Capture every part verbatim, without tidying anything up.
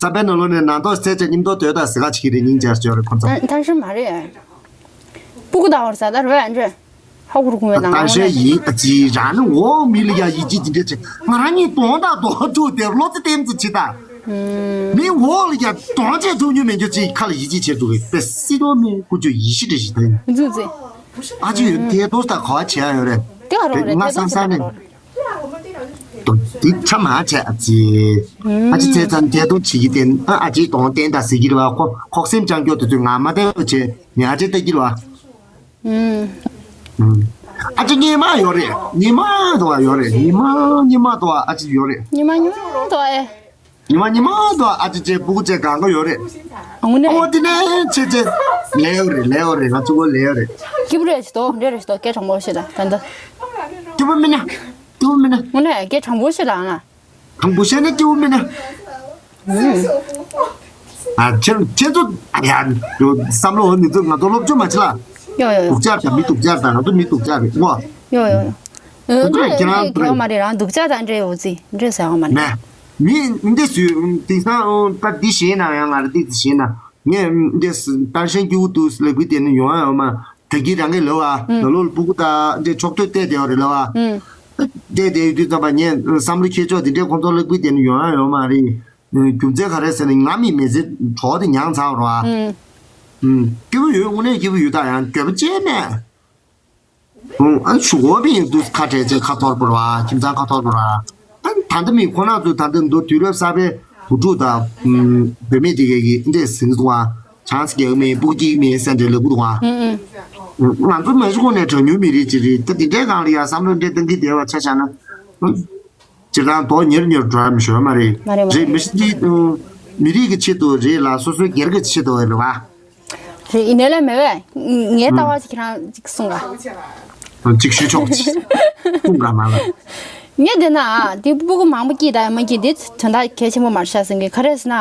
རྩམ་པའི་ནང་ལོགས་ནས་ནང་ཐོག་ཚད་ཅན་མཉམ་དུ་སྡོད་དང་ཟེར་ག་ཅིག་གི་རེད། སྙིང་རྗེ་ཞོར་རེད་ཁོ་ཚོ། ད་ད་ཧྲི་མ་རེད། སྤུ་གུ་ད་བར་ས་ད་རོས་ཨ་འདྲ། ཧ་གུ་རུ་གུ་མེད་ད་ད་ང་ཤེས་ཡིན་ཨ་ཅི་རང་ནི་འོ་མི་ལ་ཡ་ཡིད་ཆེས་ཅི་འདྲ་ཅི་ང་རང་ཉིད་གདོང་དང་གདོང་ཐུག་དེ་བློ་རྩེ་ལྟེམ་ཙི་ཅི་ད། མི་འོ་ལ་ཡ་གདོང་ཆེ་ཐུག་ཉུ་མེད་རྒྱུ་ཅི་ཁ་ལ་ཡིད་ཆེས་བྱེད་འདུག་གི་པེ་སི་ཏོ་མི་ཀུ་ཅོ་ཡིད་ཆེས་འདྲ་ཞིག་ད་ཡིན། འཛུ་ཙི། ཨ་ཅི་ཡོད་དེ་ཏོ་ད་ག་བ་བྱེད་ཡ་ཡོད་རེད། དེ་ག་རོ་རེད་ང་དེ་ཏོ་སང་སང་ནས། དུ་འདི་ཆ་མ་བྱས་ཨ་ཙི། ཨ་ཅི་ཚེ་ཚང་དེ་དུ་བྱེད་ཀྱི་བསྟན་ཨ་ཨ་ཅི་གདོང་བསྟན་ད་ཟེར་གྱི་རེད་བ། ཁོ་ཁོག་སེམས་ཅང་སྐྱོ་དུ་ཚོད་ང་མ་བསྟན་བྱས་ནས་ཨ་ཅི་ལྟ་གྱི་རེད་བ། ཨ་ཅི་སྙེ་མ་ཡོད་རེད། སྙེ་མ་དུ་བ་ཡོད་རེད། སྙེ་མ་སྙེ་མ་དུ་བ་ཨ་ཅི་ཡོད་རེད། ཉི་མ་ཉི་མ་དུ་བ་ཨེ། ཉི་མ་ཉི་མ་དུ་བ་ཨ་ཅི་ཅེ་སྤུ་གུ་ཅེ་གང་ག་ཡོད་རེད། ཨ་ངུ་ནས། ཨོ་དེ་ནས་ཆེ་ཆེ། ལེའོ་རེད་ལེའོ་རེད། ང་ཚོ་གོ་ལེའོ་རེད། སྐྱིད་པོ་རེད་ཞིག་ཏོ་འདྲེ་རེད་ཞིག་ཏོ་སྐད་གྲང་མོ་ཞིག་ལ་ད་འདི། སྐྱིད་པོ་མིན་ན། སྐྱིད་པོ་མིན་ན། ངུ་ནས་སྐད་གྲང་མོ་ཞིག་ལ་ང་། དང་པོ་བཤད་ན་སྐྱིད་པོ་མིན་ན། ཨ་ཁྱེད་ཁྱེད་ཚོ་ཨ་ཡ་ཡོ་བསམ་བློ་འོ་མི་ཚོ་ང་ཚོ་སློབ་སྦྱོང་མ་བྱེད་ལ། ཡོ་ཡོ་ཡོ། སྡུག་ཅག་དང་མི་སྡུག་ཅག་དང་ང་ཚོ་མི་སྡུག་ཅག་རེད་ངོ་། ཡོ་ཡོ་ཡོ། ཨ་ཁྱེད་རང་ཁྱེད་རང་ཁྱེད་རང་མ་རེད་རང་སྡུག་ཅག་དང་འདྲེ་ཡོ་ཙི་འདྲེ་ཟེར་བ་མ་རེད། མི་འདི་སུས་དེང་སང་ད་འདི་ཞེས་ན་ཡང་ང་རེ་འདི་ཞེས་ན་ངས་འདི་སྟར་ཤན་སྐྱིད་པོ་འདུག་ལབ་གི་དེ་ནི་ཡོང་ཡ་ཡོད་མ། ད་གིན་རང་གིས་ལབ་པ། ཨུམ། ནང་ལོགས་ལ་སྤུ་གུ་དང་འདྲེ་ཕྱོགས་མཐུད་བལྟས་བསྡད་པ་རེད་ལབ་པ། ཨུམ། བལྟས་བསྡད་ཡོད་དུས་ཙམ་པ་ངས་བསམ་བློ་འཁྱེར་ཆོག་དེ་འདྲའི་ཁོང་ཚོ་ལ་སྐུལ་བསྡད་ནས་ཡོང་ཡ་ཡོད་མ་རེད། རྒྱུ་མཚན་ག་རེ་ཟེར་ན་ང་མི་མི་ཚེ་གྲོགས་དེ་མྱངས་ཚར་བ་རེད་བ། ཨུམ། ཨུམ། སྐྱིད་པོ་ཡོད་དངོས་གནས་སྐྱིད་པོ་ཡོད་ད་ཡང་འགྱོད་པ་སྐྱེས་མེད། ཨུམ། ཨ་ཞུ་འོ་མི་ཡིན་དུས་ཁ་བྲལ་ཅེས་ཁ་འཐོར་བ་རེད་བ་ཁྱིམ་ཚང་ཁ་འཐོར་བ་རེད་བ། ད་ད་ལྟ་མི་ཁོ་ན་ཚོས་ད་ལྟ་མདོ་དུས་རབས་གསར་པའི་བུ་ཕྲུག་དང་བུད་མེད་དེ་གའི་གི་འདྲས་ཟིན་སོང་བ། ཆང་ས་རྒྱག་མེད་སྤུ་གུ་སྐྱེ་མེད་སེ་འདྲས་ལབ་གི་འདུག་བ། ང་ཚོ་མ་གཞི་ཁོ་ནས་གྲངས་ཉུང་མི་རིགས་ཅིག་རེད་ད་དེ་འདྲའི་སྒང་ལ་ཡ་བསམ་བློ་འདྲས་གཏང་གི་བསྡད་པ་ཆ་བཞག་ན། སྤྱིར་བཏང་མདོག་ཉེར་ཉེར་འགྲོ་ཡ་མི་ཤོད་མ་རེད། མ་རེད་མ་རེད། རེད་མི་ཤི་འདི་མི་རིགས་ཀྱི་ཆེད་དུ་རེད་ལ་སོ་སོའི་སྒེར་གྱི་ཆེད་དུ་རེད་བ། རེད་ཡིན་ནའི་ལས་མེད་པས། ངའི་ལྟ་བ་ཅིག་ཁྱེད་རང་ཅིག་གསུང་ག་ཅིག་ཞུ་ཆོག་ཅིག་གསུང་ག་མ་ལ། ངས་བལྟས་ན་དེ་སྤུ་གུ་མང་པོ་སྐྱེས་དང་མ་སྐྱེས་དེ་དོན་དག་གལ་ཆེན་པོ་མ་རེད་ཤག་བསམ་གི་ག་རེ་ཟེར་ན།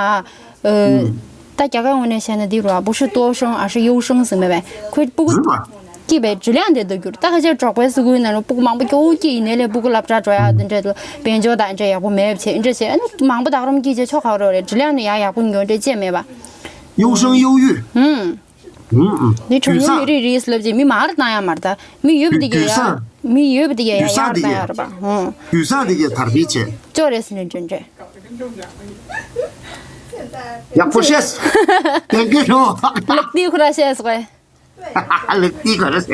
ད་རྒྱ་གར་ངོས་ནས་བཤད་ན་འདི་རུ་ཨ་不是多生而是优生ཟེར་མེད་པས་ཁོའི་སྤུ་གུ་རེད་པ། སྐྱེས་པའི་འབྲི་ལེན་དེ་འདུག་རྒྱུར་ད་ཁ་ཆེ་འབྲོག་པའི་ས་ཁུལ་ནང་ལ་སྤུ་གུ་མང་པོ་སྐྱོ་བོ་སྐྱེས་ཡིན་ནའི་ལས་སྤུ་གུ་སློབ་གྲྭ་འགྲོ་ཡག་འདི་འདྲ་དཔལ་འབྱོར་དང་འདྲ་ཡག་པོ་མེད་བྱས་འདྲ་བྱས་ཨ་ནི་མང་པོ་ད་ག་རུམ་སྐྱེས་བྱས་ཆོ་ག་རོ་རེད་འབྲི་ལེན་ནི་ཡག་ཡག་པོ་ཉོ་འདྲ་ཅེས་མེད་པ། 优生优育 ཧུམ། འདི་གྲངས་ཉུང་མི་རིགས་རེད་ལབ་ཅིག་མི་མར་བཏང་ཡ་མར་ད་མི་ཡོད་པ་དེ་གས་ཡ་མི་ཡོད་པ་དེ་གས་ཡ་ཡར་བཏང་ཡ་རེད་པ། ཧུམ། རྒྱུ་སང་དེ་གས་དར་སྤེལ་བྱས། ཅོ་རེད་ཟེར་ནས་འདྲེན་འདྲེན། ཡག་པོ་བཤད། དེ་གས་རོ། ལག་ཏི་ཁུ་ར་བཤད་སོ། ལག་ཏི་ཁུ་ར་བཤད།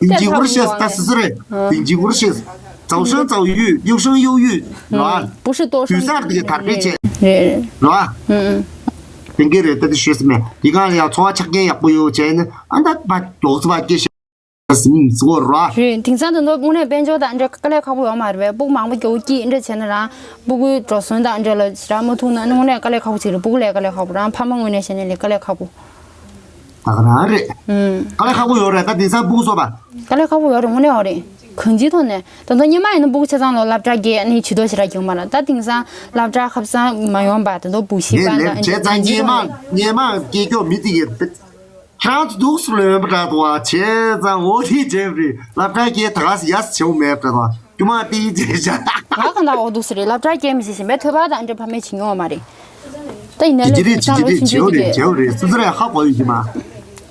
དིང་ཅི་ཧུར་ཤེས་ད་སི་སི་རེད། དིང་ཅི་ཧུར་ཤེས། 早生早育，优生优育，是吧？ 不是多生。 དུས་སང་དེ་གས་དར་སྤེལ་བྱས། རེད། རེད་བ། དེང་གི་རེད་ད་དེ་ཤེས་སི་མེད། དེ་གང་ལ་ཡང་འཚོ་བ་ཆ་རྐྱེན་ཡག་པོ་ཡོད་བྱས་ནས་ཨ་ད་བ་ལོག་ཚོ་བ་སྐྱེ་ཤེས་སི་མིན་སི་གོ་ར། རེད་དེང་སང་དུ་ནོ་དངོས་གནས་དཔལ་འབྱོར་དང་འདྲ་དཀའ་ལས་ཁག་པོ་ཡོད་མ་རེད་པས་སྤུ་གུ་མང་པོ་སྐྱོ་བོ་སྐྱིད་འདྲ་བྱས་ན་རང་སྤུ་གུའི་འགྲོ་སོང་དང་འདྲ་ལ་ཞེ་དྲག་མ་ཐུག་ན་དངོས་གནས་དཀའ་ལས་ཁག་པོ་ཅིག་རེད་སྤུ་གུ་ལས་དཀའ་ལས་ཁག་པོ་རང་ཕ་མ་ངོས་ནས་བཤད་ན་ལས་དཀའ་ལས་ཁག་པོ། ད་ག་རང་རེད། ཨུམ། དཀའ་ལས་ཁག་པོ་ཡོད་རེད་ད་དེང་སང་སྤུ་གུ་གསོ་བ། དཀའ་ལས་ཁག་པོ་ཡོད་རེད་དངོས་གནས་ཡོད་རེད། གང་ཅིའི་ཐོག་ནས་ད་ལྟ་སྔོན་མ་ཡིན་ན་སྤུ་གུ་ཆ་ཚང་ལ་སློབ་གྲྭ་སྐྱེལ་ནི་ཇུས་གཏོགས་ཞེ་དྲག་ཡོད་མ་རེད་ད་དེང་སང་སློབ་གྲྭ་ཁ་སང་མ་ཡོང་པ་ད་ལྟ་བུ་ཤི་པ་ངས་ལབ་བྱས་ཙང་སྔོན་མ་སྔོན་མ་སྐྱེལ་སྐྱོ་མི་དེ་གས་ཁྱེད་རང་ཚོ་འདུག་སུ་ལོན་པ་འདྲ་འདུག་བ་བྱས་ཙང་འོ་དེ་བྱས་པ་རེད་སློབ་གྲྭ་སྐྱེལ་ད་ག་སེ་ཡ་སེ་བྱེད་འོ་མེད་པ་འདྲ་འདུག་བ། རྒྱུ་མ་དེའི་རྗེས་བཞག་ང་གང་ལྟར་འོ་འདུག་སེ་རེད་སློབ་གྲྭ་སྐྱེལ་མི་ཤེས་ཤེས་མེད་ཐོས་པ་དང་འདྲ་ཕ་མས་བྱེད་མྱོང་བ་མ་རེད། ད་ཡིན་ནའི་ལས་ཅི་རེད་ཅི་རེད་བྱེའུ་རེད་བྱེའུ་རེད་སུ་ཚོ་རེད་ཧ་གོ་ཡོད་ཀྱི་མ།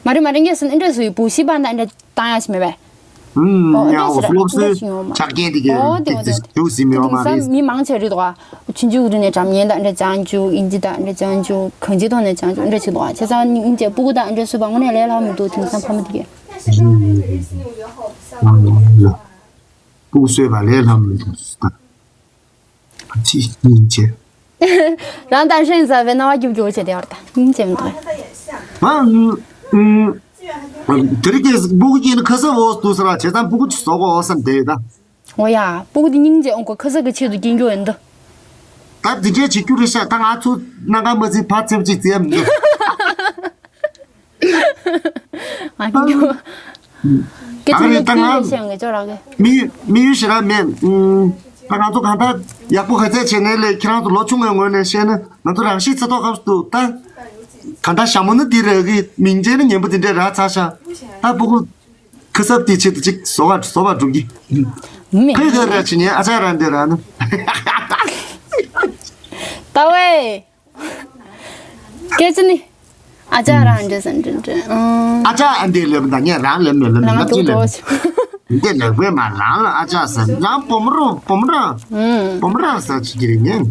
མ་རེད་མ་རེད་ངས་སུ་འདྲ་སུ་ཡི་བུ་ཤི་པ་དང་འདྲ་བཏང་ཡ་ཞིག་མེད་པས། ཨུམ་ཨོ་ཡ་འོ་འདྲ་ཞིག་ར་ཕུ་ལོག་འདྲ་སུའི་ཞིག་ཡོང་མ་ཆ་རྐྱེན་དེ་གའི་ཨོ་དེ་ཏིག་ཏིག་ཞིག་ཞུ་སྲིད་མི་ཡོང་མ་རེད། མི་མང་ཆེ་རེད་དོ། ཆུང་ཆུང་རུ་ནས་འགྲམ་ཉེན་དང་འདྲ་ཅང་ཅུ་ཨིན་ཇི་དང་འདྲ་ཅང་ཅུ་གང་ཅི་ཐོག་ནས་ཅང་ཅུ་འདྲ་ཞིག་དོ་བྱས་ཙང་སྙིང་རྗེ་སྤུ་གུ་དང་འདྲ་སུ་བ་དངོས་གནས་ལས་སླ་མི་འདུག་དེང་སང་ཕ་མ་དེ་གའི། སྤུ་གུ་གསོས་པ་ལས་སླ་མི་འདུག་ཟེར་ད། ཅི་སྙིང་རྗེ། རང་དང་ཧྲེང་ཟ་བའི་སྣང་བ་རྒྱུག་རྒྱུག་བྱས་བསྡད་པ་རེད་ད་སྙིང་རྗེ་མི་འདུག་ཨ། དེ་རིང་གི་སྤུ་གུ་སྐྱེས་ནས་ཁ་སབ་འོག་ཏུ་ཟེར་བ་བྱས་ཙང་སྤུ་གུ་ཅིག་བཟོ་དགོས་བསམ་བསྡད་ཡོད་ད། འོ་ཡ་སྤུ་གུ་དེ་སྙིང་རྗེ་འོང་གོ་ཁ་སབ་ཀྱི་ཆེད་དུ་སྐྱེ་རྒྱུ་ཡིན་ད། ད་འདི་འདྲས་བྱེད་རྒྱུ་རེད་ཤག་ད་ང་ཚོ་སྣ་ཁ་མ་ཚིག་ཕར་ཚེབ་ཅིག་བཙལ་མི་འདུག་ཨ་ནི་སྐད་ཆ་ནི་ཁུལ་ལས་བཤད་ངེས་ཅོག་རག་གི། མི་མི་ཡུལ་ཞེ་དྲག་མེད། ཨུམ། ད་ང་ཚོ་གང་ལྟར་ཡག་པོ་ག་ཚད་བྱས་ནའི་ལས་ཁྱེད་རང་ཚོ་ལོ་ཆུང་བའི་ངོས་ནས་བཤད་ན་ང་ཚོ་རང་ཤི་ཚེ་ཐོག་སྐབས་སུ་ད། གང་ལྟར་ཞྭ་མོ་ནི་འདི་རེད་གི་མིང་ཅན་ནི་ཉན་པོ་འདི་འདྲས་རག་ཚར་ཤག་ད་སྤུ་གུ། ཁ་སབ་དེ་ཆེད་དུ་ཅིག་བཟོ་བ་བཟོ་བ་སྒྲུབ་ཀྱི། མི་ཁོས་ཁོས་ར་ཆི་ཉན་ཨ་ཅག་རང་འདི་ར་ནི། ད་ཝེ། སྐད་ཆ་ནི། ཨ་ཅག་རང་འདྲ་ཟེར་འདྲ་འདྲ། ཨང་། ཨ་ཅག་ཨ་འདྲ་ལབ་ན་ངས་རང་ལབ་མེད་ལབ་མེད་ལབ་ཅིག་ལབ། འདི་ལབ་པས་མ་རང་ལ་ཨ་ཅག་ཟེར། རང་བུ་མོ་རང་བུ་མོ་རང་། ཨུམ། བུ་མོ་རང་ཟེར་ཅིག་གི་རེད་ངས།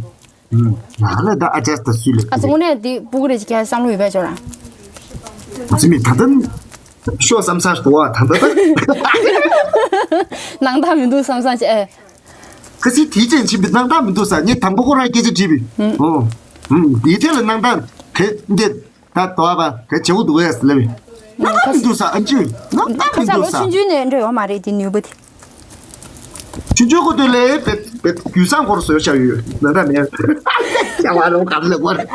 ཨུམ། རང་ལ་ད་ཨ་ཅག་ད་སུས་ལབ་ཨ་ཙི་དངོས་གནས་འདི་སྤུ་གུ་རེ་ཅིག་ཁྱེད་བསམ་བློ་ཡོད་པས་ཅོ་ར། ཨ་ཙི་མི་ད་ལྟ་ཤོག་བསམ་ས་འདུག་བ་ད་ལྟ་ད། ནང་ད་མི་འདུག་བསམ་ས་ཅི་ཨེ། ཁ་སི་དེའི་ཅན་ཕྱིན་པའི་སྣང་དག་མི་འདུག་ས། ངས་དང་པོ་ཁོ་རང་སྐད་ཆ་དྲིས་པས། ཨུམ། ཨོ། ཨུམ། དེའི་ཐད་ལ་སྣང་དག་གལ་འདི་ད་དོ་བ་གལ་བྱེད་དགོས་འདུག་ཨེ་ལབ་པས། སྣང་དག་མི་འདུག་ས་ཨ་ཅི། སྣང་དག་མི་འདུག་ས། ཁ་ས་ལོ་ཆུང་ཆུང་ནས་འདྲ་ཡོད་མ་རེད་དེ་ནུས་པ་དེ། ཆུང་ཆུང་ཁོ་དོན་ལས་བེད་བེད་རྒྱུ་སང་ཁོར་བཟོས་བཞག་ཡོད་ན་ད་མེད། ཁྱེད་བ་རང་ག་ལ་གོ་རེད།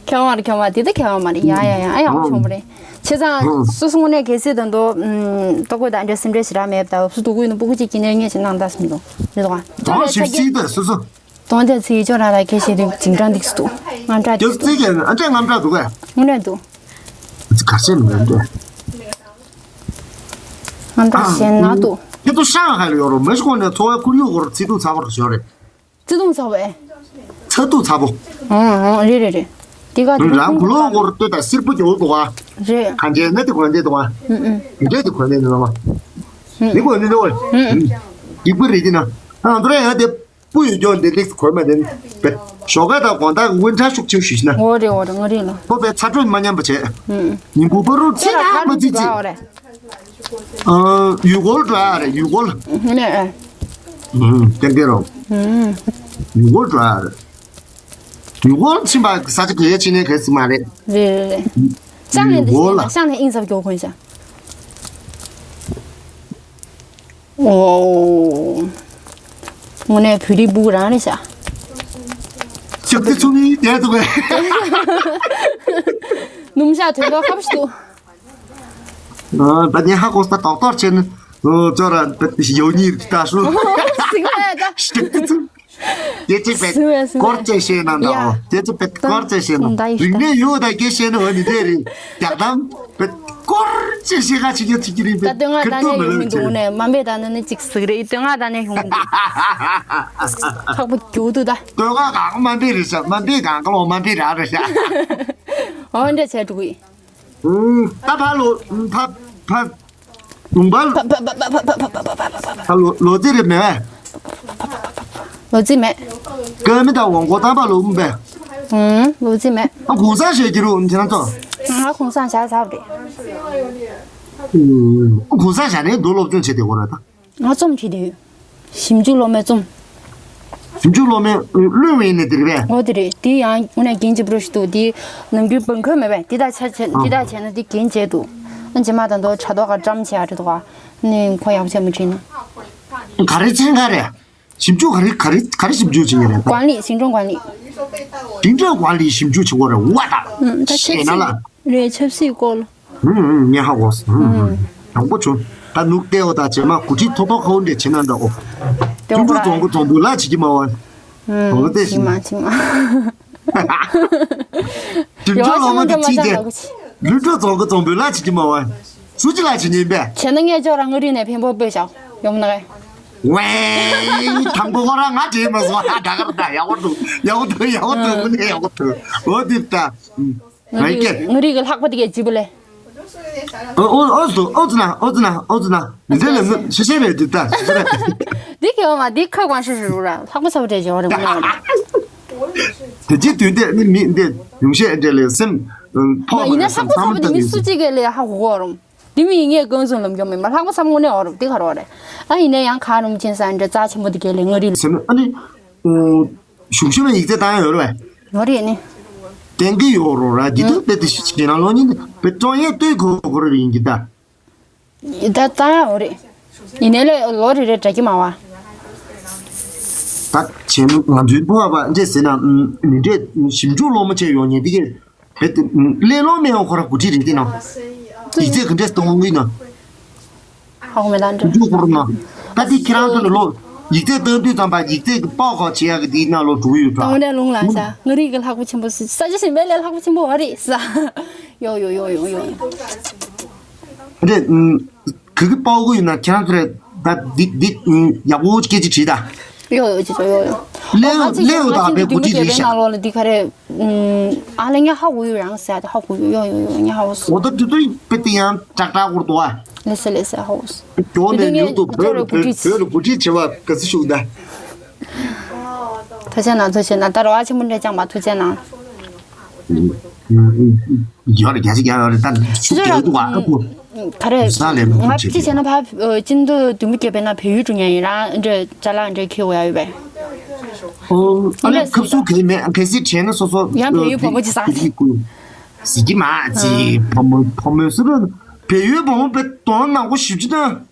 ཁྱོད་མ་རེད་ཁྱོད་མ་དེ་ད་ཁྱོད་མ་རེད། ཡ་ཡ་ཡ་ཨ་ཡ་ཨོ་ཆོག་མ་རེད། བྱས་ཙང་ཨོ་སོ་སོ་དངོས་གནས་གལ་སྲིད་དང་དོ་ལྟོ་གོས་དང་འདྲ་སེམས་ཁྲལ་ཞེ་དྲག་མེད་པ་དང་སུ་དུ་གུ་ཡིན་ན་སྤུ་གུ་གཅིག་གི་ནས་ངས་ཞེ་ནང་ད་སུ་འདུག་རེད་དོ། དོ་ཞིག་སྲིད་དང་སོ་སོ། དོན་དེ་ཚིག་ཅོ་ར་ལ་ཁྱེད་ཤེས་རིག་ཅིང་ཀྲང་འདུག་སུ་འདུག་ང་འདྲ་འདུག་སུ་འདུག་ཚིག་གི་ཨ་འདྲ་ང་འདྲ་འདུག་གས། དངོས་གནས་འདུག་ཚིག་ག་ཤེས་མི་འདུག་ང་འདྲ་ཞེ་ན་འདུག་ཁྱེད་ཚོ་ཧྲང་ཧའེ་ལ་ཡོད་རོ་མི་ཤོག་ནས་འཚོ་བའི་ཁོར་ཡུག་སྐོར་ཚིག་ཐུག་ཚ་བོར་ཤོར་རེད། བརྩེ་དུང་ཚ་བོ་ཨེ། ཚ་གདུག་ཚ་པོ། ཨང་ཨང་རེད་རེད་རེད། འདི་ག་དེ་རང་གུ་ལོག་སྐོར་ལྟོས་དང་སེར་པོ་རྒྱོབ་འདུག་ཨ། རེད། གང་ཅན་ན་དེ་གོན་དེ་འདུག་ཨ། ཨུ་ཨུ། འདྲེ་དེ་གོན་དེ་འདུག་ཨ། ཨུ། འདི་གོན་དེ་འདུག་ཨ། ཨུ་ཨུ། ཡིག་པ་རེད་དེ་ན། ཨང་དོ་རེད་ཡང་དེ་སྤུ་ཡོད་ཀྱང་དེ་ལེགས་གོན་མ་དེ་ནི་བེད། ཞོགས་ཀ་དང་དགོང་དག་གི་དབུ་འཕྲ་ཤུགས་ཆེ་ཞུས་ན། འོ་རེད་འོ་རེད་ང་རེད་ལ། ཁོ་བེད་ཚ་དྲོད་མ་མཉམ་པ་བྱས། ཨུ་ཨུ། ཉིན་གུང་ཕ་རུ་ཚེ་ཚེ་ར་ཁ་མ་ཁ་ཙི་ཙི། འོ་རེད། ཨ། ཡུལ་སྐོར་འགྲོ་ཡ་རེད་ཡུལ་སྐོར། ནས་ཨ། ཨུམ། ཏན་ཏན་རོ། ཨུམ། ཡུལ་སྐོར་འགྲོ་ཡ་རེད། ཡུལ་སྐོར་ཕྱིན་པ་ས་ཆ་ག་ཡ་ཕྱིན་ནས་ག་ཟིག་མ་རེད། རེད་རེད་རེད། ཤང་ནས་འདི་ཡུལ་སྐོར་ལ། ཤང་ནས་ཨིན་ཟབ་སྐྱོ་ཁོན་ཤ། ཨོ། དངོས་གནས་བོད་རིགས་སྤུ་གུ་རང་རེད་ཤ། ཤག་ཏི་ཚུགས་ནི་བསྡད་འདུག་གས། སྣུམ་ཤ་དོན་དག་ཁ་པོ་ཞིག་འདུག་ད་ནི་ཧ་གོ་ས་ཏོག་ཏོག་བྱས་ནས་ཅོ་ར་ཡོ་ཉིར་ད་ཤུ། སིག་མ་ད། ཤིག་ཏུ་ཚུ། དེ་ཅི་བེད་སྐོར་ཅེས་བཤད་ན་འདའོ། དེ་ཅི་བེད་སྐོར་ཅེས་བཤད་ན་རིག་གནས་ཡོད་ད་སྐད་བཤད་ན་འོ་ནི་དེ་རེད། རྒྱག་དམ་བེད་སྐོར་ཅེས་བཤད་ག་ཅི་རྒྱག་ཅི་ཀྱི་རེད་ད། བེད་ཁེར་ཏོ་མི་ལོ་ཅི་རེད། མ་འབད་ད་ནི་ནི་ཅིག་སིག་རེད་དོན་ང་ད་ནི་ཡོང་འདུག་ཁག་པོ་རྒྱུག་འདུག་ད། དོན་ང་གང་མ་འབད་རེད་ཤག་མ་འབད་གང་ག་ལོ་མ་འབད་ར་རེད་ཤག་འོ་འདྲ་བྱས་འགྲོ་གི། ད་ཕ་ལོ་ཕ་ཕ་ལུང་པ་ཕ་ཕ་ལོ་ལོ་ཙི་རེད་མེད། ལོ་ཙི་མེད། ཀ་མི་ད་ཝང་གོ་ད་ཕ་ལོ་ཨུམ་པས། ཨུམ་ལོ་ཙི་མེད། ཨ་གུང་སང་བཤད་ཀྱི་རུ་ཨུམ་ཁྱེད་རང་ཚོ། ང་གུང་སང་བྱ་ཚར་རེད། ཨུམ་གུང་སང་བྱ་ནས་མདོ་སློབ་སྦྱོང་བྱེད་དེ་གོ་ར་ད། ང་རྩོམ་བྲིས་བསྡད་ཡོད། ཞིབ་འཇུག་སློབ་མའི་རྩོམ། ཞིབ་འཇུག་སློབ་མའི་སློབ་མ་ཡིན་ནི་དེ་རེད་པས། འོ་དེ་རེད། དེ་ཡང་དངོས་གནས་རྒན་གཅིག་པུ་རུ་ཞིག་འདུག་དེ་ནམ་རྒྱུན་བང་ཁོས་མེད་པས་དེ་དག་ཆ་བྱས་དེ་དག་བྱས་ན་དེ་རྒན་བྱས་འདུག་ཨ་རྗེས་མ་ད་དུང་དྲ་ཐོག་ག་བཀྲམ་བྱས་ཡ་རེད་འདུག་ག་ནི་ཁོ་ཡག་པོ་བྱས་མ་བྲིས་ན། ག་རེ་ཚན་ག་རེ། ཞིབ་འཇུག་ག་རེ་ག་རེ་ག་རེ་ཞིབ་འཇུག་བྱེད་ཀྱི་རེད། 管理行政管理 行政管理 ཞིབ་འཇུག་བྱེད་དགོས་རེད་བ་ད། རེད་ཆབ་ཞེ་ན་ལ། སྲིད་རེད་ཆབ་སྲིད་སྐོར་ལ། ཧུམ་ཧུམ་ངས་ཧ་གོ་སོང་། ཧུམ་ཧུམ་དྲང་པོ་བྱུང་། ད་ནུབ་ལྟེ་བ་དང་རྗེས་མ་འགོ་ཁྲིད་ཐོག་ཐོག་ཁ་བོ་འདྲས་བྱེད་ན་འདྲ་འོ། ཁྱུང་ཕྲུག་རྫོང་དགོས་རྫོང་དཔོན་ལ་བྱེད་ཀྱི་མ་བ། ཧུམ་འོ་དེ་བྱེད་ཞིག་མ་བྱེད་མ། ཁྱུང་ཕྲུག་ལོ་མ་དེ་ཅི་དེ། ལུས་ཕྲུག་རྫོང་དགོས་རྫོང་དཔོན་ལ་བྱེད་ཀྱི་མ་བ། སུ་ཅི་ལ་བྱེད་ཉན་པས། བྱས་ན་ངས་ཅོག་ར་མངའ་རིས་ནས་འཕན་པོ་སྤོས་བཞག་ཡོང་ན་གས། ཝེ། དང་པོ་ཁོ་རང་ང་བྲིས་མ་སོང་ད་གར་ད་ཡག་པོ་འདུག་ཡག་པོ་འདུག་ཡག་པོ་འདུག་དངོས་གནས་ཡག་པོ་འདུག་འོ་དེ་ད། མངའ་རིས་མངའ་རིས་ཀྱི་ལྷག་པ་དེ་གས་ལྗིད་པོ་ལས། ཨོ་ཨོ་ཨོ་ཙི་ཨོ་ཙི་ན་ཨོ་ཙི་ན་ཨོ་ཙི་ན་མི་འདྲ་ལ་ཤེས་ཤེས་རེད་འདི་ལྟ་ཤེས་ཤེས་རེད། འདི་གས་འོ་མ་འདི་ཁ་གང་ཤེས་ཤེས་རུ་ར་ལྷག་པ་ཚ་པོ་འདྲ་བྱེད་འོ་རེད་མི་འོ་རེད། དེ་ཅི་དུས་འདི་ནི་མི་འདི་ཡོང་ཤེས་འདྲ་ལས་སེམས་ཕོག་མ་ཡིན་ན་ལྷག་པ་ཚ་པོ་འདི་མི་སུ་གཅིག་གས་ལས་ཧ་གོ་གོ་རུང་། འདི་མི་ཡིན་ངས་ཀུན་སུ་ལམ་རྒྱོ་མེད་མ་ལྷག་པ་ཚ་པོ་དངོས་གནས་འོ་རུང་འདི་ག་རུ་འོ་རེད། ཨ་ཡིན་ན་ཡང་ག་རུང་ཅན་ས་འདྲ་རྩ་ཆེན་པོ་འདི་གས་ལས་མངའ་རིས་ལ། ཟེར་ན་ཨ་ནི། ཞུམ་ཞུམ་ཡིག་ཚད་བཏང་ཡོད་རེད་པས། ཡོད་རེད་ནི། བསྟན་གྱི་ཡོད་རོགས་ར་འདི་ལྟར་དཔེ་དེ་ཞིག་ཡིན་ན་ལོ་གཉིས་དཔེ་ཀྲོང་ཡས་ལྟོས་གོ་གོ་རེ་ཡིན་གྱི་ད། ད་ད་ཡོད་རེད། ཡིན་ནའི་ལས་ལོ་རེ་རེ་འདྲ་གི་མ་བ། ད་བྱས་ན་ང་ཚོའི་ཕོ་བ་འདྲས་ཟེར་ན་མི་འདྲས་ཞིབ་འཇུག་སློབ་མ་བྱས་ཡོང་ཉེ་དེ་གས་དཔེ་དེ་གླེང་སློང་མེད་ཡོང་ཁོ་ར་གུ་ཁྲིད་རིག་དེ་ན། ཡིག་ཚད་ག་འདྲས་གཏོང་གི་ན། ཧ་གོ་མེད་ད་འདྲ། འཇུག་སྐོར་ན། ད་དེ་ཁྱེད་རང་ཚོ་ལ་ལོ། ཡིག་ཚད་བཏང་དུས་ཙམ་པ་ཡིག་ཚད་ཀྱི་པགས་ཁོག་བྱེད་ཡག་གི་དེའི་ནང་ལོ་འགྲོ་གི་ཡོད་ད་འོ་འདྲ་ལུང་ལ་ཤ་ང་རིག་གི་ལྷག་པོ་ཆེན་པོ་ཟེར་ས་ཆ་གཞན་པའི་ལས་ལྷག་པོ་ཆེན་པོ་བ་རེད་ས། ཡོ་ཡོ་ཡོ་ཡོ་ཡོ་ཡོ། རེད། ག་གི་པགས་ཁོག་ཡིན་ན་ཁྱེད་རང་ཚོ་རེད་ད་འདི་འདི་ཡག་པོ་སྐད་ཆ་དྲིས་ད། ཡོད་ཡོད་ཅེས་ཡོད་ཡོད། ལེའུ་ཨོ་ཁ་ཅིག་ལེའུ་ཅིག་དང་ང་པའི་ཅིག་འགོ་ཁྲིད་དེ་ནང་ལོགས་ལ་འདི་ག་རེ། ཨ་ལེ་ངས་ཧ་གོ་ཡོད་རང་ཟེར་ཏེ་ཧ་གོ་ཡོད་ཡོད་ཡོད་ངས་ཧ་གོ་སོང་། འོ་ད་དུས་དུས་པའི་དེ་ཡང་ཀྲག་ཀྲག་གོར་འདུག་ཨ། ལེ་སེ་ལེ་སེ་ཧ་གོ་སོང་། མགྱོགས་ནས་མྱུར་དུ་བོད་ལ་བོད་ལ་འགོ་ཁྲིད་བྱེད་པ་ག་ཚོད་ཤུགས་ད། ཐུགས་རྗེ་གནང་ཐུགས་རྗེ་གནང་། ད་རོགས་ཆེན་པོ་འདྲ་བཅངས་པ་ཐུགས་རྗེ་གནང་། ཡོད་རེད། རྒྱ་ཆེ་རྒྱ་ཡོད་རེད། ད་ཤུགས་རྒྱག་འདུག་བ། ཨ་ཁུ། ག་རེ། ས་ལས་མི་ང་ཁུ་ཅི་ཅི་བྱས་ན་ཕ་སྤྱི་འདུ་དུམ་བུ་བརྒྱབ་པས་ན་བལ་ཡུལ་འགྲོ་མཁན་ཡིན་རང་འདྲ་ཅ་ལག་འདྲ་འཁྱེར་འོ་ཡ་ཡོད་པས། ཨོ། ཨ་ལས་ཁབ་སུ་གལ་མེད་གལ་སྲིད་བྱས་ན་སོ་སོ་ཡང་བལ་ཡུལ་བུ་མོ་ཅི་ཟ་ཟི་ཀི་ཀུ། ཟི་ཀི་མ་ཅི་བུ་མོ་བུ་མོ་སུ་རུ་བལ་ཡུལ་བུ་མོ་བལ་དོང་ནག་པོ་ཞིབ་ཅི་ད་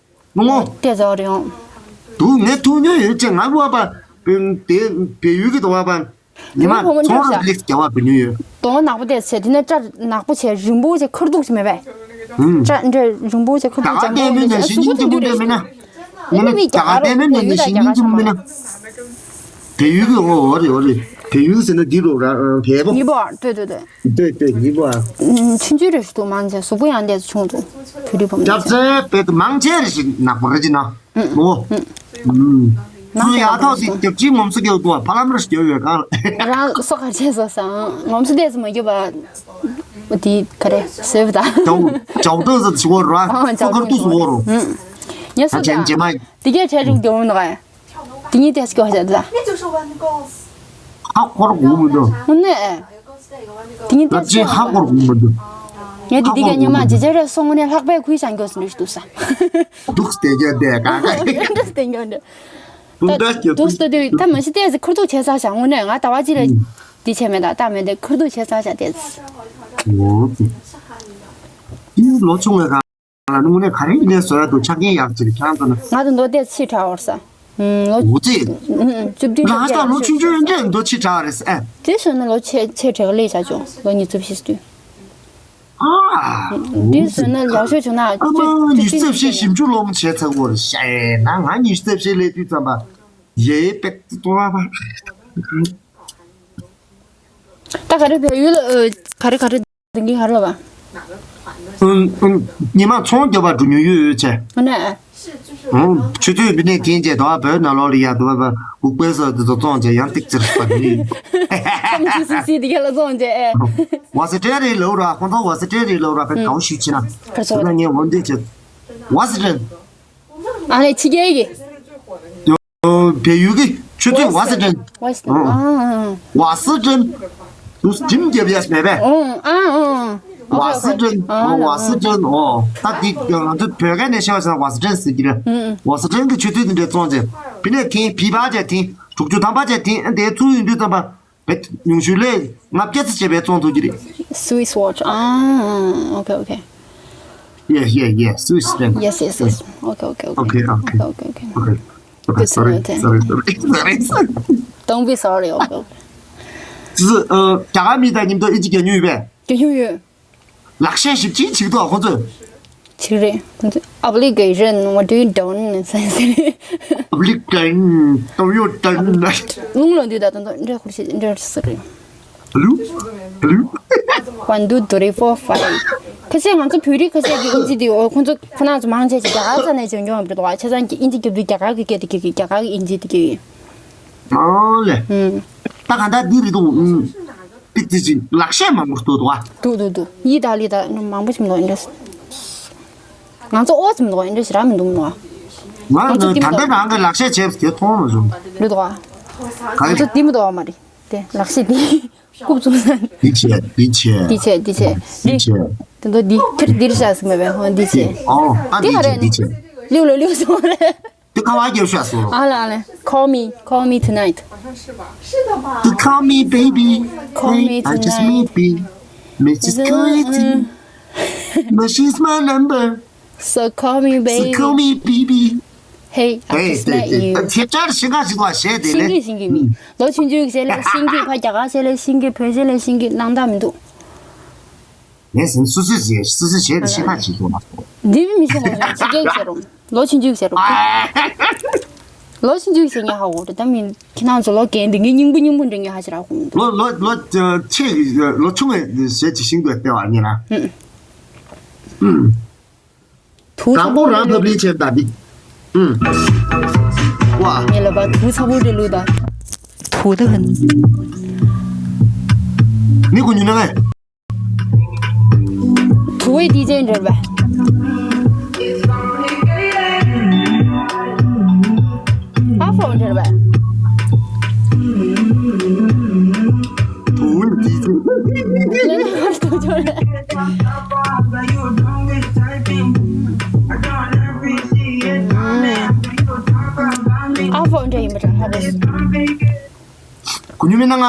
ནོ། ལྟས་ཟ་རེད་ཡོང་། འདུག་ངས་ཐུག་མྱོང་ཡོད་ཅེ་ང་བ་པ་དེ་བལ་ཡུལ་གི་དོ་བ་པ། ཉི་མ་བུ་མོ་ཚོང་འདྲ་ར་ལིག་རྒྱ་བ་བུ་ཉུ་ཡོད། གདོང་ནག་པོ་དེ་ཚེ་དེ་ནས་སྐྲ་ནག་པོ་བྱས་རིང་པོ་བྱས་ཁར་ཐུག་ཅིག་མེད་པས། ཧུམ། སྐྲ་འདྲ་རིང་པོ་བྱས་ཁར་ད་ཐུག་ག་ལྟད་མོའི་ནང་བཞིན་སྙིང་རྗེ་མོ་འདྲ་མེད་ན། ངས་ནི་ད་ག་ལྟད་མོའི་ནང་བཞིན་སྙིང་རྗེ་མོ་མེད་ན། བལ་ཡུལ་གྱི་འོ་འོ་རེད་འོ་རེད། བལ་ཡུལ་ཟེར་ན་འདི་རུ་ར་བལ་པོ། ཉི་པོ་ལྟོས་ལྟོས་ལྟོས། ལྟོས་ལྟོས་ཉི་པོ་ཨ། ཆུང་ཆུང་རེ་ཞིག་འདུག་མང་ཆེ་གཟུགས་པོ་ཡང་འདས་སུ་ཆུང་འདུག་བོད་རིགས་བུ་མོ་ཅིག་སྐྱབས་རྗེ་བལ་དུ་མང་ཆེ་རེ་ཞིག་ནག་པོ་རེ་ཅི་ན། ཨོ། ཨུམ། ཚུར་ཡག་ཐོག་སི་རྒྱབ་ཅིག་ངོམ་སོ་སྐྱེ་བོ་ཕ་ལམ་ར་སྐྱེ་བོ་ཡོད་གང་ལ། རང་སོ་གར་བྱས་སོ་སང་ངོམ་སོ་ལྟས་སུ་མ་རྒྱུ་བ། འོ་དེ་ག་རེ་སོས་པ་ད། ཇའོ་ཇའོ་ཏོ་ཟ་ཞི་བོ་ར་ཨོ་སོ་ཇའོ་གར་ཏོ་ཏུ་སུ་བོ་རོ། ཨུམ། ཉེ་སོ་ད་ཅན་ཇེ་མ། དེ་གས་བྱས་རུག་རྒྱུ་འོང་ནོ་ག་ཡ། དེ་གཉིས་ཏེས་སྐྱོ་བྱ་ད། ཧ་ཁོར་གོ་མི་འདུག་ཨོ་ནེ། དེ་ཉིད་ལབ་ཅིག་ཧ་གོ་གོ་མི་འདུག་ངས་དེ་དེ་ག་ཉི་མ་ཇེ་ཇེ་རེ་སོང་ངོ་ནས་ལྷག་པའི་ཁུལ་བྱང་རྒྱུ་ཟིན་རེ་འདུག་ས། འདུག་སྟེ་རྒྱ་དེ་ག་ག་འདུག་སྟེ་རྒྱ་འདི། འདུག་ད་སྟེ་འདུག་ད་མ་ཤི་ཏེ་ཁུར་ཐུག་བྱས་ས་བྱ་ངོ་ནས་ང་ད་བ་ཅི་རེ། ཨུམ། དེ་བྱས་མེད་ད་ད་མེད་དེ་ཁུར་ཐུག་བྱས་ས་བྱ་དེ། ཨོ། ཨིན་ལོ་ཆུང་བའི་ག་ལ་དངོས་གནས་ག་རེ་ཡིན་ནས་བཟོ་ཡ་འདུག་ཆ་རྐྱེན་ཡག་ཅིག་ཁྱང་ཚོ་ན། ང་དང་མདོ་སྟེ་ཕྱི་དྲག་བར་ས། ལོ། འུ་ཙི། བཅུ་བདུན་ང་ད་ལོ་ཆུང་ཆུང་ཡོད་འདྲ་མདོ་ཕྱི་དྲག་རེད་ཨ། དེ་སོན་ན་ལོ་ཆེ་ཆེ་དྲག་ལས་བྱ་ཆོག་ལོ་ཉི་ཤུ་བཞི་དུས། ཨ། དེ་སོན་ན་ཡག་ཤོས་བྱུང་ན་ཨ་མ་ཉི་ཤུ་རྩ་བཞི་ཞིབ་འཇུག་སློབ་མ་བྱས་ཚར་བོར་ཤ་ཡེ་ན་ང་ཉི་ཤུ་རྩ་བཞི་ལས་དུས་ཙམ་པ་ཡེ་པེག་ཏི་ཏོ་བ། ད་ག་རེ་བལ་ཡུལ་ག་རེ་ག་རེ། དེང་གི་ཧ་ལོ་བ། ཨུམ་ཨུམ། ཉི་མ་ཚོང་རྒྱབ་པ་འགྲོ་མྱོང་ཡོད་ཡོད་ཆེ། ཨ་ནི། ཨུམ། ཆུ་ཚོད་བི་ནས་ཐེན་ཅེ་དོ་བོད་ནང་ལོགས་ལ་ཡ་དོ་བ་འུག་པའི་ས་དེ་ཚོ་བཙོང་ཅེ་ཡང་ཏིག་ཙིར་པ་ནི། ཁམ་ཆུ་སི་སི་དེ་ག་ལ་བཙོང་ཅེ་ཨེ། ཝ་སི་ཏྲེ་རི་ལོ་ར་ཁོང་ཚོ་ཝ་སི་ཏྲེ་རི་ལོ་ར་པེ་གའུ་ཤུ་ཆི་ན། ཁར་སོ་ན་ངས་འོན་ཏེ་ཆེ། ཝ་སི་ཏྲེ། ཨ་ནི་ཕྱི་རྒྱལ་གྱི། བལ་ཡུལ་གྱི་ཆུ་ཚོད་ཝ་སི་ཏྲན། ཝ་སི་ཏྲན། ཨ་ཨ་ཨ། ཝ་སི་ཏྲན། དུ་ཇིམ་རྒྱབ་ཡས་མེད་པས། ཨོ་ཨ་ཨོ། ཝ་སི་ཏྲན། ཨ་ཝ་སི་ཏྲན་ཨོ། ད་འདི་ང་ཚོ་བོད་སྐད་ནས་བཤད་པ་ཟེར་ན་ཝ་སི་ཏྲན་ཟེར་གྱི་རེད། ཝ་སི་ཏྲན་གྱི་ཆུ་ཚོད་འདི་འདྲས་བཙོང་ཅེ། བི་ནས་ཐིང་བི་བ་ཅེ་ཐིང་དྲུག་ཅུ་ཐམ་པ་ཅེ་ཐིང་དེ་ཚུར་ཡོང་དུས་ཙམ་པ། བེད་ཉུང་ཤོས་ལས་ལྔ་བརྒྱ་ཙམ་བྱས་པའི་བཙོང་ཐུབ་ཀྱི་རེད། Swiss watch. ཨ་ཨ་ཨ། Okay, okay. Yeah, yeah, yeah. Swiss franc. Yes, yes, yes. Okay, okay, okay. Okay, okay. Okay, okay, okay. Okay. Okay, sorry, sorry, sorry, sorry. Don't be sorry, okay, okay. ཙི་ཙི། ཨ། རྒྱ་གར་མི་དང་མཉམ་དུ་ཨིན་ཇི་རྒྱག་མྱོང་ཡོད་པས། རྒྱག་མྱོང་ཡོད། ལག་ཤེས་ཞིབ་ཅིང་ཆིག་ཐོག་ཁོ་ཚོས། ཅིག་རེད། ཁོ་ཚོས་Obligation, what do you done? ཟེར་ཟེར། Obligation, do you done? རླུང་ལོ་འདུས་ད་དུང་འདྲ་ཁུར་ཤེས་འདྲ་ཟེར་རེད། Hello? Hello? One, two, three, four, five. ཁ་ཤས་ང་ཚོ་བོད་རིགས་ཁ་ཤས་ཀྱི་ཨིན་ཇི་དེ་འོ་ཁོ་ཚོ་ཁོ་རང་ཚོ་མང་ཆེ་ཆེ་རྒྱ་གར་ས་ནས་བྱོན་མྱོང་བ་རེད་དོ། བྱས་ཙང་ཨིན་ཇི་རྒྱབ་དུས་རྒྱ་གར་གྱི་སྐད་དེ་གི་རྒྱ་གར་གྱི་ཨིན་ཇི་དེ་གི། ཨོ་ལེ། ཨུམ། ད་ག་འདྲ་འདི་རེད་འདུག་ཨུམ། ཏིག་ཙི་ཅིག་ལག་ཤེས་མང་པོ་འདུག་འདུག་ཨ། འདུག་འདུག་འདུག་ཡི་ད་ལི་ད་མང་པོ་ཞིག་འདུག་ཨིན་འདྲ། ང་ཚོ་ཨོ་ཙམ་འདུག་ཨིན་འདྲ་ཞིག་རག་མི་འདུག་མི་འདུག་ང་ང་ཚོ་ད་ལྟ་རང་གི་ལག་ཤེས་བྱས་པ་དེ་མཐོང་མ་བྱུང་། རེད་འདུག་ཨ། ག་ང་ཚོ་རེད། འདི་མི་འདུག་ཨ་མ་རེད་དེ་ལག་ཤེས་འདི་རྐུབ་བཙུགས་ས། འདི་བྱས་འདི་བྱས། འདི་བྱས་འདི་བྱས། འདི་བྱས། དེ་ཚོ་འདི་ཁྱེར་འདིར་བཞག་ཟིན་མེད་པས་ཧོ་འདི་བྱས། འདི་ཨོ་ཨ་འདི་ག་རེད་བྱས་འདི་ནི། བྱས། ལིའུ་ལོ་ལིའུ་སོང་རེད། དེ་ཁ་བ་རྒྱབ་ཤག་སོ། ཨ་ལ་ཨ་ལ། Call me, call me tonight. You call me, baby. Call me I just tonight. Maybe. Missus Crazy. But she's my number. So call me, baby. So call me, baby. Hey, I just met you. དེ་ཅར་ཤིང་ཁ་ཞིག་ལ་བཤད་དེ་ལེ། ཤིང་གི་ཤིང་གི་མི། ལོ་ཆུང་ཆུང་གི་བཤད་ལེ་ཤིང་གི་ཕ་རྒྱ་གར་བཤད་ལེ་ཤིང་གི་བོད་བཤད་ལེ་ཤིང་གི་སྣང་དག་མི་འདུག་ངས་ཟིན་སུ་སུ་ཟེར་སུ་སུ་བྱས་ཏེ་ཤི་ཁ་བྱེད་དགོས་ན། འདི་བི་མི་ཤེས་ངོ་ཤེས་ཅི་སྐད་བཤད་རུང་ལོ་ཆུང་ཆུང་བཤད་རུང་། ལོ་ཆུང་ཆུང་བཤད་ངས་ཧ་གོ་རེད་ད་མི་ཁྱེད་རང་ཚོ་ལོ་རྒན་འདི་ངས་སྙིང་པོ་སྙིང་པོ་འདྲ་ངས་ཧ་ཅི་ར་གོ་མི་འདུག་ལོ་ལོ་ལོ་ཆེ་ལོ་ཆུང་བའི་བྱས་ཅི་ཤིང་དུ་བལྟས་བ་ཉེ་ན། ཐུགས་དང་པོ་རང་ཕབ་ལེན་བྱས་ད་འདི། ཨུམ། ངས་ལབ་པ་དུག་ཚ་པོ་འདྲ་བླུགས་དང་། དུག་ད་ཧན། ནི་ཀུ་ཉུ་ན་ངས། དུག་པའི་ཏི་ཅན་འདྲ་བ། ཨ་ཧྥོ་འདྲ་བ། དུག་པའི་ཏི་ཅན། ཨ་ཧྥོ་འདྲ་ཡིན་པ་འདྲ་ཧ་གོ་སོང་། ཀུ་ཉུ་མི་ན་ང་།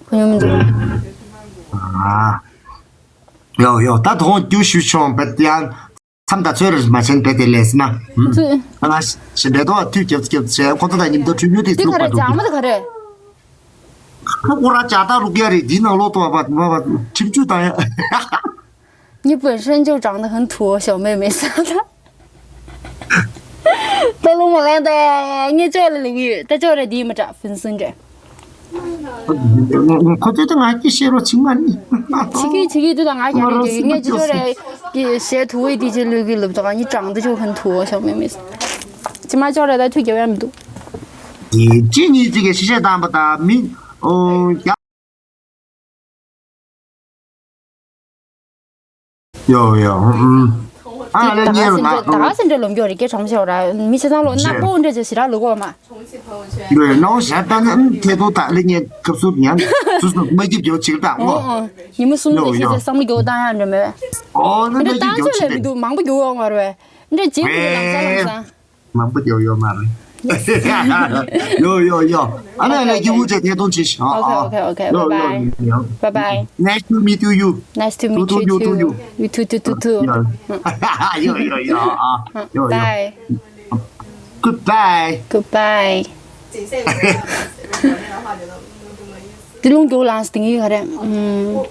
ཁོ་ཡོང་མི་འདུག་ཨ། ཡོ་ཡོ། ད་དོང་རྒྱུ་ཞུ་ཆོང་བེད་ཡང་། མཚམས་ད་ཚོད་རེ་མ་ཆེན་བེད་དེ་ལས་ན། ཚོད། ཨ་ཞེ་བེད་དོ་དུས་རྒྱབ་རྒྱབ་བྱས་ཁོ་ཚོ་དང་མཉམ་དུ་ཁྲུས་མྱུར་དེ་དེ་ག་ཚུགས་པ་རེད། འདུག་ཇག་མ་དེ་ག་རེད། ཁོ་ར་ཇག་ད་རུ་ག་རེད། དེའི་ནང་ལོག་ཏུ་བ་བ་བ་ཁྲིམས་གཅོད་བཏང་ཡ། 你本身就长得很土，小妹妹啥的。 ད་ལོ་མ་ལང་ད། ངས་ཅོག་ལ་ལེན་གྱི་ཡོད། ད་ཅོག་རེ་དེའི་མི་དྲག་ཕུན་སུམ་ཚོགས། ཁོ་ཚོས་ད་ང་སྐད་བཤད་རོགས་བྱེད་མ་ནི། བྱེད་ཀྱི་བྱེད་ཀྱི་འདུག་ད་ང་རྒྱ་རེ་རྒྱ་ངས་ཅི་ཅོག་རེ་གི་ཞེ་དུ་བའི་དེ་ཅི་ལུས་ཀྱི་ལུབ་ད་ང་ཉི་གྲང་ད་ཅོག་ཧན་དུ་ཞོག་མེ་མེ། ཅི་མ་ཅོག་རེ་ད་ཐུག་རྒྱབ་ཡ་མི་འདུག་ཅི་ཉིད་ཅིག་གི་ཤི་བཤད་བཏང་པ་ད་མི། ཨོ་རྒྱ། ཡོ་ཡོ། ཨ་ལེ་ཉེ་རུ་ང་། ད་ག་སེ་འདྲ་ལོ་མགྱོགས་རེ་སྐད་གྲོང་ཤོར་ར་མི་ཆེ་ཚང་ལོ་ནག་པོ་འདྲ་ཅིག་ཞེ་དྲག་ལོ་གོ་མ། ཡོ་ཡོ་ནང་ཞག་ད་ནི་ཐེ་ཏོ་ད་ལེ་ཉེ་སྐབས་སུ་ཉམས་སུ་སུ་མ་གྱིབ་ཡོ་ཅིག་ད་ཨོ། ཉི་མ་གསུམ་དེ་ཤེས་ཚེ་བསམ་བློ་མགྱོགས་བཏང་ཡ་འདྲ་མེད། ཨོ་ན་མ་གྱིབ་ཡོ་ཅིག་ད། མང་པོ་མགྱོགས་ཡོང་བ་རེད། འདྲ་ཇེ་མི་ལམ་ས་ལམ་ས། མང་པོ་རྒྱག་ཡོད་མ་རེད། ཡོ་ཡོ་ཡོ། ཨ་ནི་ཨ་ནི་ཡུ་བུ་ཅེ་ཐད་གཏོང་བྱེད་ཤོག Okay, okay, okay. Bye bye. Bye bye. Nice to meet you. Nice to meet you too. You too, too, too, too. ཡོ་ཡོ་ཡོ། ཨ་ཡོ་ཡོ་ཡོ། Bye. Goodbye. Goodbye. དེ་ལུང་མགྱོགས་ལངས་སྟེང་ཡིག་ག་རེ། ཨུམ།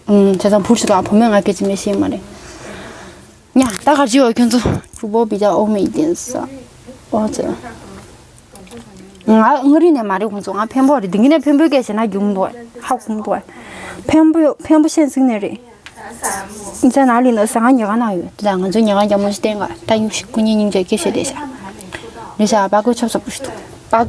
ཨུམ། བྱས་ཙང་བུ་ཞིག་ལ་བུ་མོས་ང་སྐད་ཅིག་མི་ཤེས་མ་རེད། ཉ་ད་གར་ཅི་ཡོད་ཁྱོད་ཚོ། ཕུ་པོ་བི་ཅག་ཨོ་མི་ཏིན་ས། ཨོ་ཙི། ང་མངའ་རིས་ནས་མ་རེད་ཁོང་ཚོ། ང་འཕན་པོ་རེད། དེང་གི་ནས་འཕན་པོའི་སྐད་བཤད་ན་རྒྱུ་མི་འདུག་ཧ་གོ་མི་འདུག་འཕན་པོ་འཕན་པོ་ཤན་སིང་ནས་རེད། ཨིན་ཚ་ན་ལི་ན་ས་ང་ཉེ་ག་ན་ཡོད་དེ། ད་ང་ཚོ་ཉེ་ག་རྒྱ་མོ་ཞིག་བསྟན་ག་ད་ཉུག་ཤིག་ཁོ་གཉིས་སྙིང་རྗེ་སྐད་བཤད་བསྡད་ཤག་རེད་ཤག་པ་ཀོ་ཆོབ་ཆོབ་པོ་ཞིག་འདུག་པ་ཀོ།